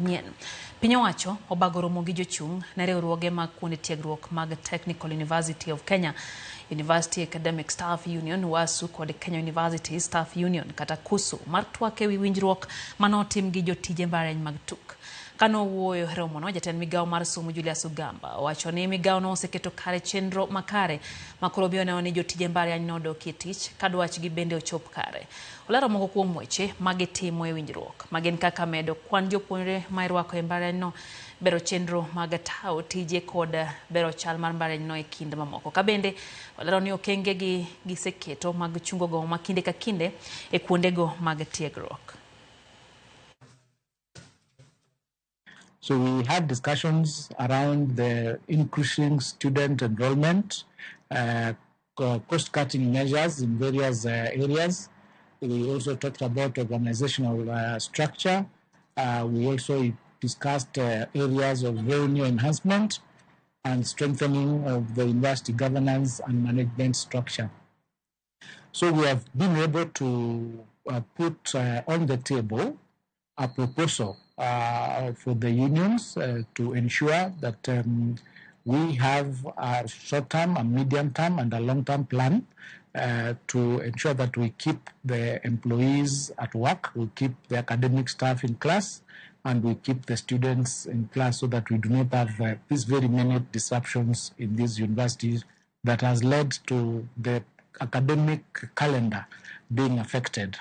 Manyien. Piny owacho obago romo gi jochung' ne riwruoge mag kuonde tiegruok mag Technical University of Kenya, University Academic Staff Union, UASU kod Kenya University Staff Union kata KUSU mar twak ewi winjruok mane otim gi jotije mbalariany mag TUK. Kane owuoyo e romono, jatend migawo mar somo Julius Ogamba owacho ni migawono oseketo kare chenro makare ma koro biro neno ni jotije mbalariany nodokie tich ka dwachgi bende ochop kare. Olero moko kuom weche ma gitimo e winjruok ma gin kaka medo kwan jopuonjre ma irwako e mbalarianyno, bero chenro mag tayo tije kod bero chal mar mbalarianyno e kind mamoko. Ka bende olero ni okenge gi giseketo mag chungo gomo ma kinde ka kinde e kuondego mag tiegruok. So we had discussions around the increasing student enrollment, cost-cutting measures in various areas. We also talked about organizational structure. We also discussed areas of revenue enhancement and strengthening of the university governance and management structure. So we have been able to put on the table a proposal for the unions to ensure that we have a short-term, a medium-term, and a long-term plan to ensure that we keep the employees at work, we keep the academic staff in class, and we keep the students in class so that we do not have these very many disruptions in these universities that has led to the academic calendar being affected.